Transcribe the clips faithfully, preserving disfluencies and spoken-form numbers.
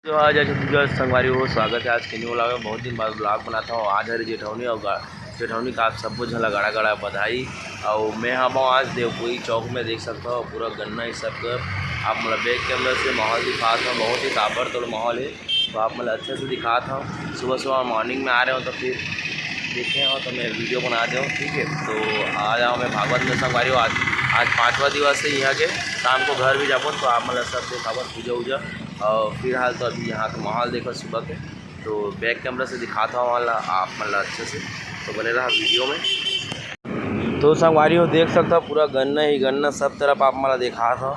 तो आज आज पूजा संगवारी हो, स्वागत है आज के न्यू व्लॉग में। बहुत दिन बाद व्लॉग बनाता हूँ। आज हरे जेठौनी और गा-, जेठौनी का आप सब्बो झन ला गाड़ा गाड़ा बधाई। और मैं हवा आज देवपुरी चौक में, देख सकता हूँ पूरा गन्ना ही सब कर। आप मतलब बैक कैमरा से माहौल दिखाता हूँ, बहुत ही ताबड़तोड़ माहौल है। तो आप मतलब अच्छे से दिखाता हूँ। सुबह सुबह मॉर्निंग में आ रहे हो तो फिर देखे हो तो मैं वीडियो बना दे हूँ, ठीक है। तो आ जाओ मैं भागवत में संगवारी हो। आज आज पाँचवा दिवस है यहाँ के। शाम को घर भी जाबो तो आप मतलब सब देखाबो पूजा उजा। और फिलहाल तो अभी यहाँ का माहौल देखो सुबह के, तो बैक कैमरा से दिखाता हूँ वाला आप मतलब अच्छे से, तो बने रहा वीडियो में। तो संगवारी हो देख सकता हो पूरा गन्ना ही गन्ना सब तरफ आप मतलब दिखाता हूँ।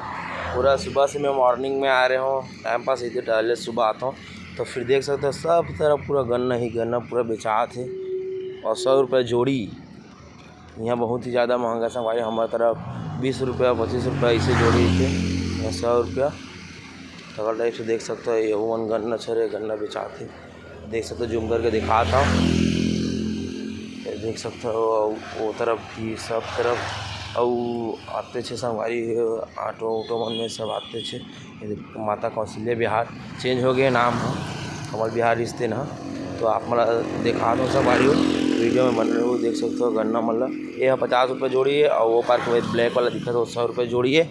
पूरा सुबह से मैं मॉर्निंग में आ रहे हो, टाइम पास इधर टहले सुबह आता हूँ तो फिर देख सकते हो सब तरफ पूरा गन्ना ही गन्ना पूरा बेचात है। और सौ रुपये जोड़ी। यहाँ बहुत ही ज़्यादा महंगा संगवारी, हमारे तरफ बीस रुपया पच्चीस रुपया ऐसे जोड़ी थे, यहाँ सौ रुपया। तो अगर टाइप से देख सकते हो ये ओमन गन्ना छरे गन्ना बेचात है। देख सकते हो जूम करके दिखाता हूँ। ये देख सकते हो वो तरफ भी सब तरफ। और आते छे संगवारी ऑटो ऑटो मन में सब आते छे। ये देख, माता कौशल्या विहार चेंज हो गए नाम ह, कमल विहार रिश्ते न। तो आप मन ला देखा दो संगवारी हो, वीडियो में बने रहो। देख सकते हो गन्ना मन ला, ये ह पचास रुपये जोड़ी है और वो पार के ब्लैक वाला दिखत हो सौ रुपये जोड़ी है।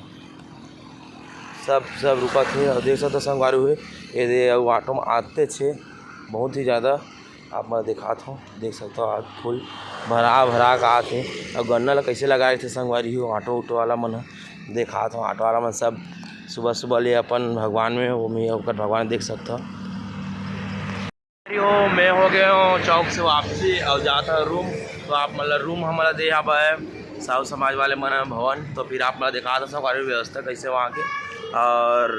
सब सब रुका थे और देख सकते हो संगवारी हो, ये दे और ऑटो में आते छे बहुत ही ज़्यादा। आप मन दिखात हो, देख सकते हो आज फुल भरा भरा के आत हे। और गन्ना ला कैसे लगाए थे संगवारी हो, ऑटो उटो वाला मन ह। दिखात हो ऑटो वाला मन सब सुबह सुबह ले अपन भगवान में वो में ओकर भगवान देख सकते हो। हो मैं हो गए हो चौक से वापसी और जाता है रूम। तो आप मतलब रूम हमारा दे यहाँ पर है साहू समाज वाले मन ह भवन। तो फिर आप मतलब दिखात हो संगवारी व्यवस्था कैसे वहाँ के। और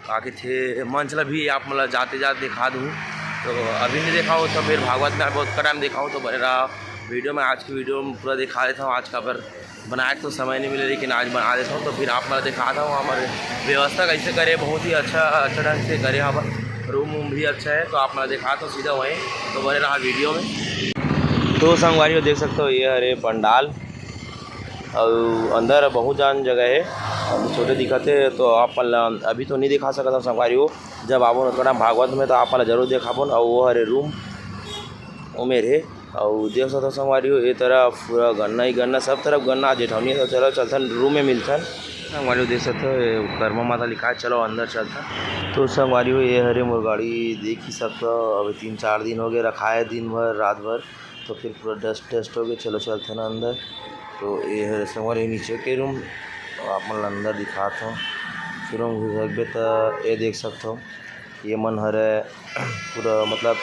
का कहिथे, मंच ला भी आप मन ला जाते जाते दिखा दूँ। तो अभी नहीं देखा हो तो फिर भागवत में आप बहुत टाइम देखा हो तो बने रहा वीडियो में। आज की वीडियो में पूरा दिखा देता हूँ। आज का पर बनाए के तो समय नहीं मिले, लेकिन आज बना देता हूँ। तो फिर आप मन ला दिखाता हूँ हमारे व्यवस्था कैसे करे, बहुत ही अच्छा अच्छा ढंग से करे। यहाँ पर रूम वूम भी अच्छा है, तो आप मन ला दिखाता हूँ सीधा वहीं। तो बने रहा वीडियो में। तो संगवारी हो देख सकते हो ये हरे पंडाल, अउ अंदर बहुत जान जगह हे। अभी छोटे दिखत हे तो आप मन ला अभी तो नहीं दिखा सकत हव संगवारी हो। जब आबो न थोड़ा भागवत में तो आप मन ला जरूर देखाबो न। अउ वो हरे रूम ओमेर हे। अउ देख सकत हव संगवारी हो, ये तरफ पूरा गन्ना ही गन्ना, सब तरफ गन्ना जेठौनी। तो चलो चलथन रूम में मिलथन। संगवारी हो देख सकत हव ये कर्मा माता लिखा है, चलो अंदर चलथन। तो संगवारी हो ये हरे मोर गाड़ी देख ही सकत हव, अभी तीन चार दिन हो गए रखा है दिन भर रात भर। तो फिर पूरा डस्ट डस्ट हो गए। चलो चलथन अंदर। तो ये हरे संगवारी नीचे के रूम, आप मन ला अंदर दिखात हव। फिर हम घुसकबे त ये देख सकत हव, ये मन हरे पूरा मतलब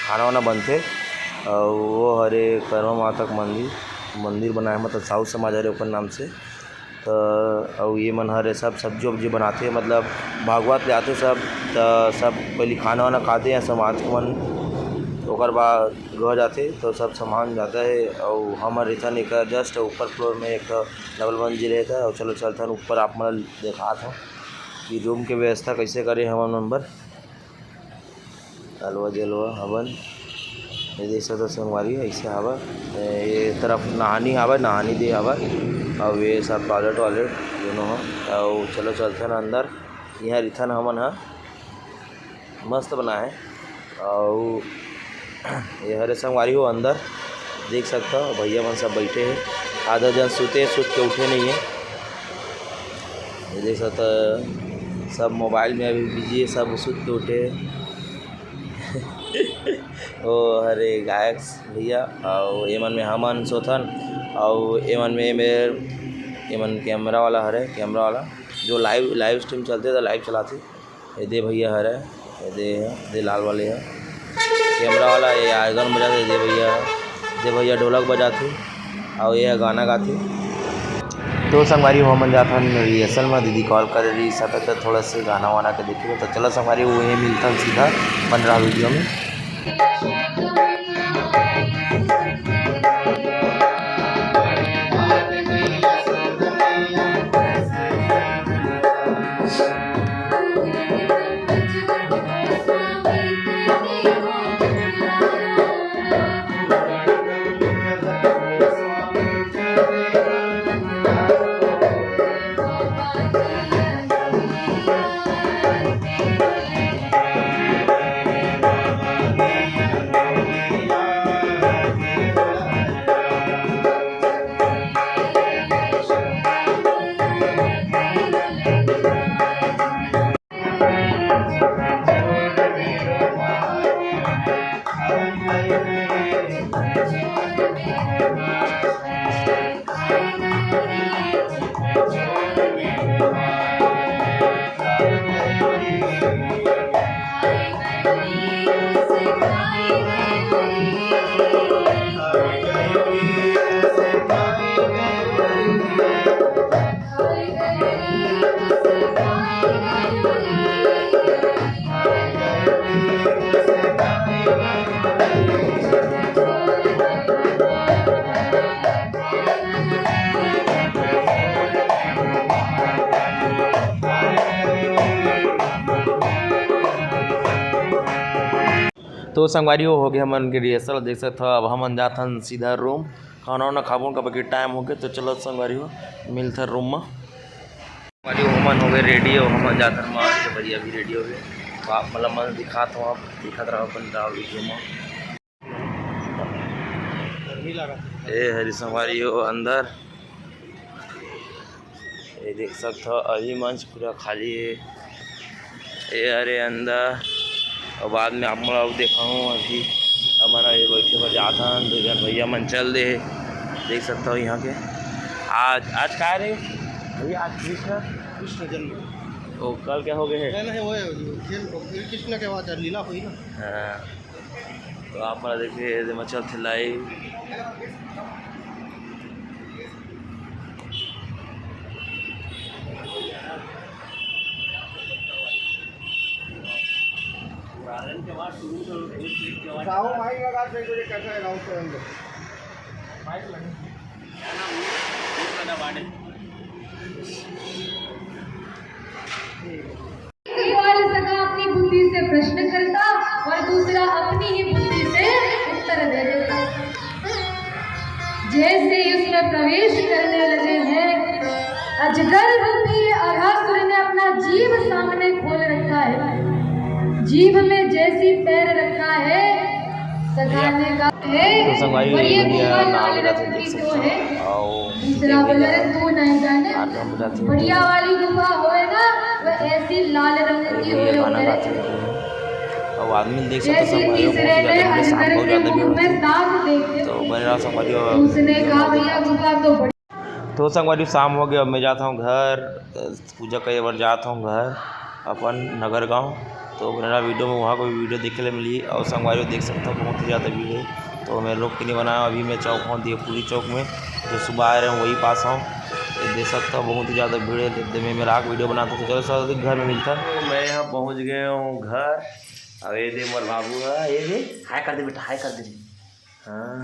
खाना वाना बनथे। अउ वो हरे कर्मा माता के मंदिर, मंदिर बनाए मतलब साहू समाज हरे ओकर नाम से। त अउ ये मन हरे सब सब्जी वब्जी बनाथे, मतलब भागवत ले आथे सब। त सब पहली खाना वाना खाथे या समाज के मन, ओकर बाद घर जाथे तो सब सामान जाता है। अउ हमर रहिथन एक जस्ट ऊपर फ्लोर में एक डबल मंजिल रहता है। अउ चलो चलथन ऊपर, आप मन ल देखात हव कि रूम के व्यवस्था कैसे करे हमन मन बर। अलवा जलवा हवन, ये देख सकत हव संगवारी ऐसे हवय। ये तरफ नहानी हवय, नहानी दे हवय। अउ ये सब टॉयलेट वॉयलेट दोनों ह। अउ चलो चलथन अंदर, इहाँ रिथन हमन ह। मस्त बना है। अउ ये हरे संगवारी हो अंदर देख सकत हव, भैया मन सब बैठे हे, आधा जन सुते हे, सुत के उठे नहीं है। ये देख सकत हव, सब मोबाइल में अभी बिजी है, सब सुत के उठे हे। ओ हरे गायक भैया, अउ एमन में हमन सोथन, अउ एमन में मेर एमन कैमरा वाला हरे, कैमरा वाला जो लाइव लाइव स्ट्रीम चलथे त लाइव चलाथे। ये दे भैया हरे, ये दे, ये दे लाल वाले ह, कैमरा वाला। ये आयरन बजाथे, ये दे भैया, दे भैया ढोलक बजाथे, अउ ये ह गाना गाथे। तो संगवारी हो, हमन जाथन रिहर्सल म, दीदी कॉल करे रही, सकत है थोड़ा से गाना वाना के देखे। तो चलो संगवारी हो, वहीं मिलथन सीधा, बने रहा वीडियो में। तो संगवारी हो, हो गए हमन के rehearsal, देख सकत हो। अब हमन जाथन सीधा room, खाना वाना खाबो, काबर कि time हो गए। तो चलो संगवारी हो, मिलथन room में। संगवारी हो, हमन हो गए ready हो, हमन जाथन मार के भैया भी ready हो गए। तो आप मतलब मन दिखात हो, आप दिखत रहो अपन video में। ए हरी संगवारी हो अंदर, ये देख सकत हो अभी मंच पूरा खाली है। ए अरे अंदर, और बाद में आप मन ला अउ देखाहूँ। अभी हमन ये बैठे बर जात हन, दो जन भैया मन चल दे, देख सकत हो यहाँ के। आज, आज का रे भैया? आज कृष्ण कृष्ण जन्म। ओ, कल क्या हो गए है? नहीं, नहीं, वो है, वो खेल, कृष्ण के वहाँ लीला हुई ना। हाँ। तो आप मन देखिए, ये मचल थे live। गाँव माइक लगा दे, तुझे कैसा है गाँव के अंदर? माइक लगा। एक बार सखा अपनी बुद्धि से प्रश्न करता और दूसरा अपनी ही बुद्धि से उत्तर दे देता। जैसे ही उसमें प्रवेश करने लगे हैं, अजगर रूपी अघासुर ने अपना जीभ सामने खोल रखा है। जीभ में जैसी पैर रखा है, सखा ने कहा है, तो संगवारी, और ये गुफा लाल रत्न की क्यों है? दूसरा बोला, "तू नहीं जाने, बढ़िया वाली गुफा होए ना, वो ऐसी लाल रंग की होए।" अब आदमी देख सकते हैं, संगवारी हो, बहुत ही ज़्यादा भीड़ है, शाम बहुत ज़्यादा भीड़ होती है। तो बने रहो संगवारी हो, उसने कहा, "भैया गुफा तो बड़ी।" तो संगवारी, शाम हो गया, अब मैं जाता हूँ घर, पूजा करे बर जात हूँ घर अपन नगर गाँव। तो बने रहो video में, वहाँ कोई video देखे ले मिली। और संगवारी हो, देख सकते हो, बहुत ही ज़्यादा भीड़ है। तो मैं रोक के नहीं बनाया, अभी मैं चौक हूँ, देवपुरी चौक में, जो सुबह आए रहे, वही पास हूँ। ये देख सकते हो, बहुत ही ज़्यादा भीड़ है। तो मैं, मैं राख video बनाता, तो चलो, साथ घर में मिलता। तो मैं यहाँ पहुँच गया हूँ घर। अब ये दे मोर बाबू है, ये दे, हाय कर दे बेटा, हाय कर दे। हाँ।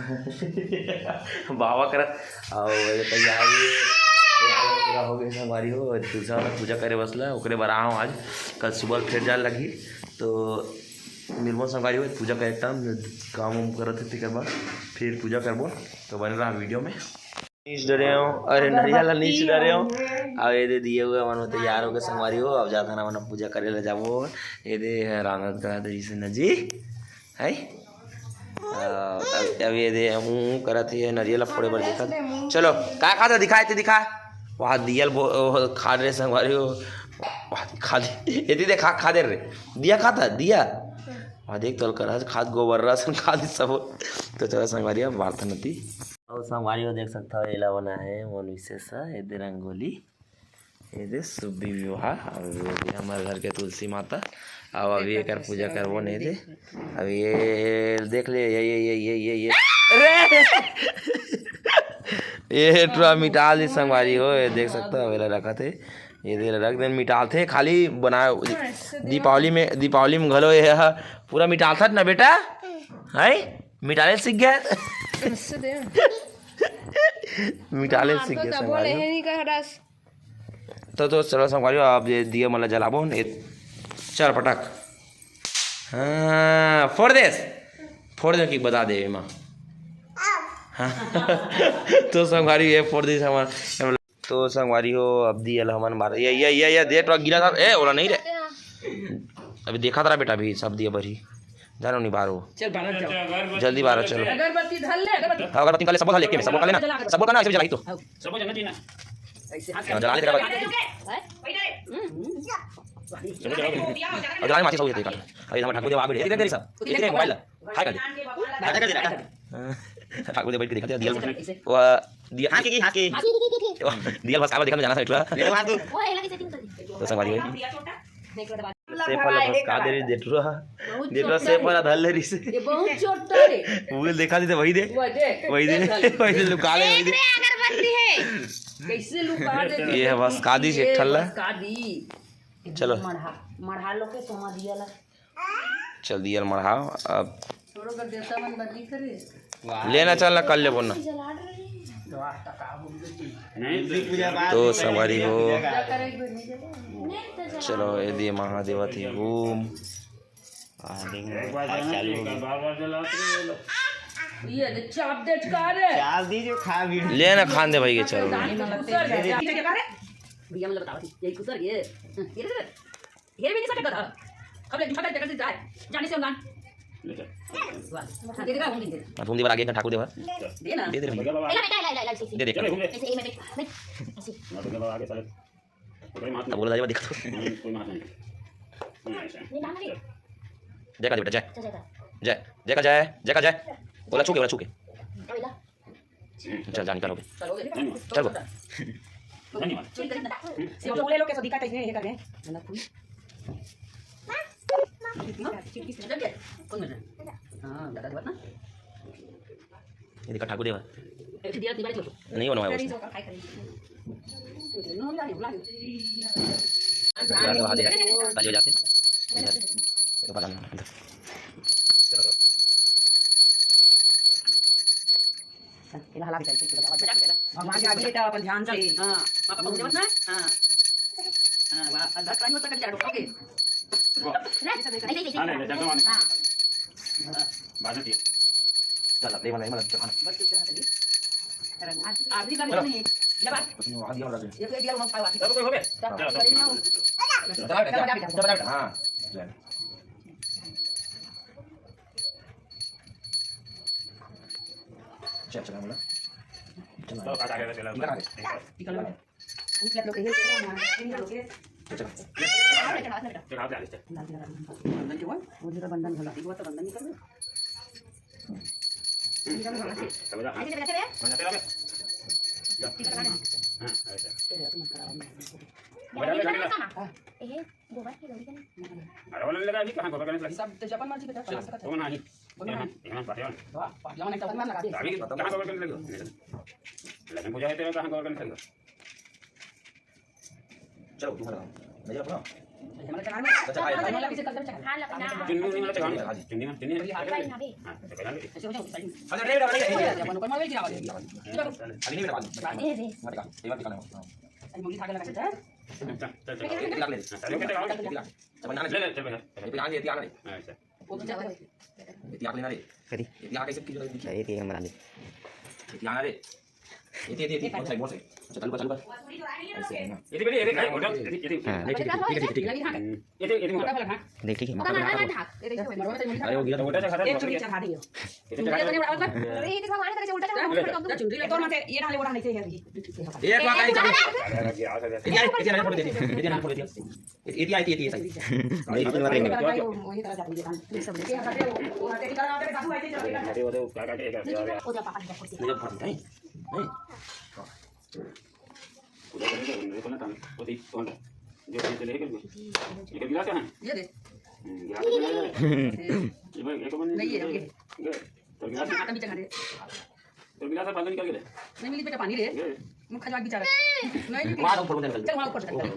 बाबा करा। और ये तैयारी, तैयारी पूरा हो गई संगवारी हो, तुलसी वाला पूजा करे बसला, ओकरे बर आए हूँ आज, कल सुबह फिर जाए लगी। तो मिलबो संगवारी हो, पूजा करे time काम वाम करत है, तेकर बाद फिर पूजा करबो। तो बने रहा video में। नीच डरे हो, अरे नरिया ला नीच डरे हो। अब ये दे दिए हुए मन तैयार हो गए संगवारी हो। अब जाता ना मन पूजा करे ला जाबो। ये दे रांधत करत जैसे न जी है। आ, अब, अब ये दे हूँ करत है नरिया ला फोड़े बर देखत। चलो का खाता दिखाए ते दिखा। वहाँ दियल खा रे संगवारी हो। वहाँ खा दे, ये दे खा, खा दे रे। दिया खाता दिया। वहाँ देख तो कर खाद गोबर राशन खा दे सब। तो चलो संगवारी हो, वार्ता नती। और संगवारी हो, देख सकता हो, एला बना है मोन विशेष है, ये दे रंगोली, ये दे शुभ विवाह। अब ये दे हमारे घर के तुलसी माता। अब अभी एकर पूजा करबो नहीं दे। अब ये देख ले, ये, ये, ये, ये, ये, ये। अरे! ये टुरा मिटा ली संगवारी हो, ये देख सकता हो, एला रखा थे, ये दे रख दे, मिटाल थे, खाली बना दीपावली में, दीपावली में घलो ये ह पूरा मिटाल था ना बेटा, है? मिटाले सीख गया। मिटाले सीख गया संगवारी। तो, तो चलो संगवारी, आप ये दिया मला जलाबो ने, चल पटक। हाँ, फोड़ देस, फोड़ दे कि बता दे एमा। हाँ। तो संगवारी ये फोड़ देस हमार। तो संगवारी हो, अब दिया ला हमन बार, ये, ये, ये, ये, देख तो गिरा था, ए, ओला नहीं रे। अभी देखा था बेटा, अभी सब दिया बरी। जानो नहीं बारो। चल, बारह जाओ। जल्दी बारह, चलो। अगरबत्ती धर ले, अगरबत्ती। हाँ, अगरबत्ती निकाल ले, सबो धर ले, एक में, सबो कर लेना। सबो करना, ऐसे जला ही तो। सबो जला दे, जला ले। जला ले, माचिस हो गई, देखा। अरे, हमारे ठाकुर जी वहाँ बैठे, देख, देख, सब। देख, देख, मोबाइल। हाय कर दे। ठाकुर जी बैठ के दिखाते हैं, दियल। वो दिया, हाँ, की, हाँ, की। दियल बस काबर देखा जाना था, इतना। तो संगवारी हो। सेफल बस का दे रही, देटुआ। देटुआ सेफल धर ले रही से। ये बहुत छोटा रे। वो देखा दी तो वही दे। वही दे। वही दे लुका ले, वही दे। अगरबत्ती है। कैसे लुका दे? ये है बस का दी से ठल्ला। बस का दी। चलो। मढ़ा, मढ़ा लो के समा दिया ला। चल दिया मढ़ा अब। छोड़ो कर देवता मन बदली करे। लेना चल ना, कर ले बोलना। तो संगवारी हो, चलो ये दे महादेव थे घूम। हाँ, देख, एक बार खाना चालू हो गया। बार बार जलाते हैं ये लोग। ये ले, चाप दे, ठका रे। चाप दीजिए, खा भी। ले ना, खान दे भाई, ये चलो। दांत तो सर गया। भैया, मतलब, बताओ, यही कुसर ये। ये देख, ये भी नहीं सटक रहा। अब ले, झटक दे, जाए। जाने से online। ले चल। वाह। दे देगा, हम नहीं दे। हाँ, तुम दे बार आगे, ठाकुर दे बार। दे ना। दे दे रे भैया। भैया बाबा। ला बेटा, ला, ला, ला, ऐसे, ऐसे। दे दे, दे दे। ऐसे, ये मैं, मैं, ऐसे। हाँ, भैया बाबा आगे, साले। अब बोला जाए, देख तो। कोई मात नहीं। बोला जाए, देख तो। नहीं, ऐसा है। नहीं, नहीं, नहीं। जय का जय बेटा, जय। जय, जय का। जय, जय का जय, जय का जय। बोला छू के, बोला छू के। चल, जा, निकल, हो गया। चल, बोल। धन्यवाद। ये देखा, ठाकुर देवा। नहीं होना है उसमें। भगवान के आगे बेटा अपन ध्यान से। हाँ, पापा को देवत ना। हाँ। हाँ, वाह, अंदर ट्राई होता कर जा, ओके। नहीं, नहीं, नहीं, हाँ, नहीं, नहीं, नहीं, हाँ। बाद में ठीक। चल, अब ले, वाला, वाला, चढ़ाना। बस ठीक चढ़ा दे। आखिरी का भी नहीं है। ये बात। उसमें वहाँ दिया वाला दे। ये तो दिया, वो खाओ, आखिरी। सब कोई हो गया? सब हाँ। चलो, सब चलो, चलो, चलो, चलो, चलो, हाँ। चल, चल, बोला। चल, चलो, काका, काका, चलो। निकल आ गए। निकल आ गए। चल, चल। चढ़ा दे, चढ़ा दे। बंधन क्यों है? वो जरा बंधन भला। वो तो बंधन निकल गया। ऐसे जगह रखे रहे। बंधन तेरा बे। हाँ, ऐसे। तेरे हाथ में खराब है। बजा ले, बजा ले। हाँ। ए, गोबर की लोड़ी का नहीं। अरे, वो लगा अभी कहाँ गोबर करने लगी? सब तो जपन मार जी बेटा, चलो, बना सकता है। वो नहीं। वो नहीं। यहाँ, यहाँ पाटिया। वाह, पाटिया में नहीं तो बंधन लगा दे। अभी कहाँ गोबर करने लगी? लखन पूजा है तेरा, कहाँ गोबर करने लगी? चलो, तुम लगाओ। मैं जरा अपना। हमारे चढ़ा में। अच्छा, आए। हमारे पीछे कल्चर चढ़ा। हाँ, लगा। चुन्नी, उन्नी वाला चढ़ा। हाँ जी, चुन्नी, चुन्नी। हाँ, तो चढ़ा ले। ऐसे हो जाओ, साइड में। अच्छा, रेडी, रेडी, रेडी। अपन को मैं भी चढ़ा दे। अभी नहीं, बेटा, बाद में। बाद में। ये दे। मत दिखा, ये मत दिखाना। हाँ। अरे, मुंडी खा के लगा सकते हैं। चल, चल, चल। ये दिखा ले। चल, चल, चल। ये दिखा। अच्छा, बनाना ले, ले, चल, भैया। ये दिखा, ये दिखा नहीं। अच्छा। वो तो चला गया। ये दिखा लेना रे। करी। ये दिखा कैसे की जरूरत है? ये दिखा बना ले। ये दिखा ना रे। ये दे, ये दे, ये बहुत सही, बहुत सही। अच्छा, चालू कर, चालू कर। ऐसे है ना। ये दे, ये दे, ये दे, ये दे। हाँ, ठीक है, ठीक है, ठीक है, ठीक है। ये दे, ये दे, मोटा वाला, हाँ। देख, ठीक है, मोटा वाला, हाँ। अरे, वो गिरा तो मोटा सा खाता है। एक चुटकी चढ़ा दियो। ये तो चढ़ा दियो। अरे, ये देखो, हमारे तरह से उल्टा चढ़ा, हाँ, उल्टा चढ़ा। चुनरी ले, तो मत, ये डाले, वो डाले, ये अभी। एक बार ये, ये, ये फोटो दे दे। ये, ये फोटो दे दे। ये, ये, ये, ये। नहीं, ये बात नहीं। वही तरह जाती है दुकान। ये सब लेके आते हैं, वो, वो आते हैं, निकल आते हैं, सासू ऐसे ही चलते हैं। अरे, वो तो क्या, क्या, क्या, क्या, क्या? वो जा, पापा, निकल, कुर्सी। नहीं, नहीं। पूजा करने का, मेरे को ना काम, वो देख, कौन है? जो, जो, जो लेके निकल गया। ये गिलास कहाँ है? ये दे। हम्म, गिलास कहाँ है? ये भाई, ये तो बन नहीं, ये, ये। ये। तो गिलास हाथ में चढ़ा दे। तो गिलास में पानी निकाल के दे। नहीं मिली बेटा, पानी रे। ये। मुख खजवा के बेचारा। नहीं मिली। वहाँ ऊपर निकाल। चल, वहाँ ऊपर से निकाल। चल,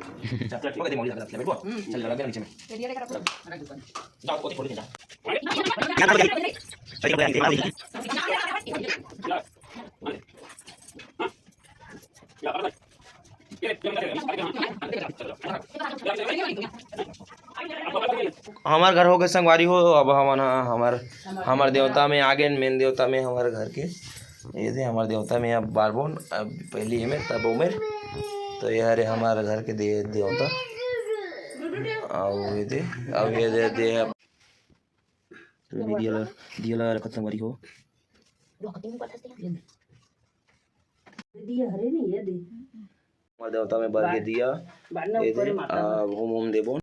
चल, ठीक है, दे, मौली लगा, लगा, बैठो। हम्म। चल, लगा, मेरे नीचे में। ये दिया रे, रख। रख दे ऊपर। जाओ, वो छोड़ दे, जाओ। हमार घर हो गए संगवारी हो, अब हमन ह-, हमार, हमार देवता में आगे, मेन देवता में हमारे घर के। ये दे हमार देवता में अब बारबोन, अब पहली एमे, तब ओमेर। तो ये हरे हमार घर के दे-, देवता। अब ये दे, अब ये दे, दे, तो भी दिया ला, दिया ला रखत संगवारी हो। दिया हरे नहीं, ये दे। हमार देवता में बर के दिया, ये दे, आ, होम, होम देबो।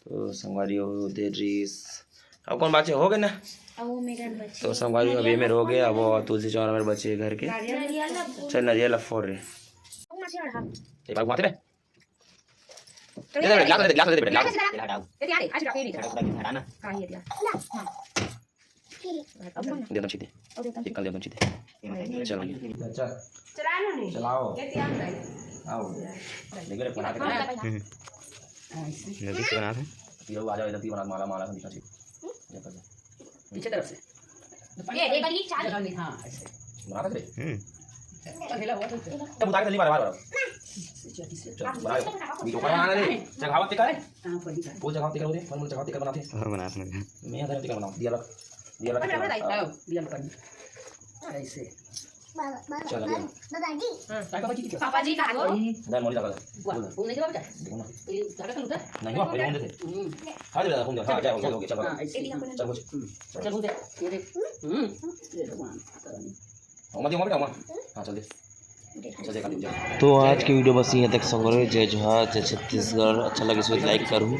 तो संगवारी हो, दे रीस। अब कौन बाचे हो गए ना? अब वो मेरा बचे। तो संगवारी हो, अब ये मेरे हो गए, अब वो तुलसी चौरा मेरे बचे घर के। चल, नरियल ला फोड़ रे। ये बात माते रे। दे दे, गिलास दे दे, गिलास दे दे बेटा, गिलास दे दे। ये दिया रे, आज रखे नहीं था। हटाना। हाँ, ये दिया। हाँ। दे दम छीते। और दे दम। एक कल दे दम छीते। चल भैया। अच्छा। चला लो नहीं। चलाओ। ये दिया हम भाई। आओ। देख रे, बना के। हाँ, भाई। हम्म। हाँ, इसी। नदी से बना था। ये आ जाओ, इधर भी बना, माला, माला से दिखा चाहिए। पीछे तरफ से। ये, एक बार ये चाल। हाँ, ऐसे। बना था रे। हम्म। चल, हिला हुआ तो। तब उतार के जल्दी मार, मार, मार। चल, बना लो। वीडियो का बनाना रे। चघावत तेकर। हाँ, वही का। वो चघावत तेकर हो रे, फल मूल चघावत तेकर बनाते। और बना अपने घर। मैं यहाँ तेकर बनाऊँ। दिया रख। दिया रख। बड़ा, बड़ा, बड़ा, हाँ। दिया रख। ऐसे। बाबा, बाबा, चल, अभी बाबा, बाबा जी। हाँ। काय पापा जी की क्या? पापा जी का वो। हम्म। दाल मोड़ी लगा दे। वाह, बोल। वो नहीं जवाब क्या? देखो ना। ये ज्यादा कलू था? नहीं, वो वही होंगे थे। हम्म। खा ले, दादा, फोन दे। हाँ, जा, हो गया, हो गया, चल, हाँ, बाबा। ऐसे। चल, घूम दे। हम्म। चल, घूम दे। ये देख। हम्म। ये भगवान, पता नहीं। हाँ, मत दे, मत दे, हाँ। हाँ, चल दे। चल दे, काट दे, चल। तो आज की वीडियो बस यहाँ तक संग रहे। जय जोहार, जय छत्तीसगढ़। अच्छा लगे तो लाइक करूँ।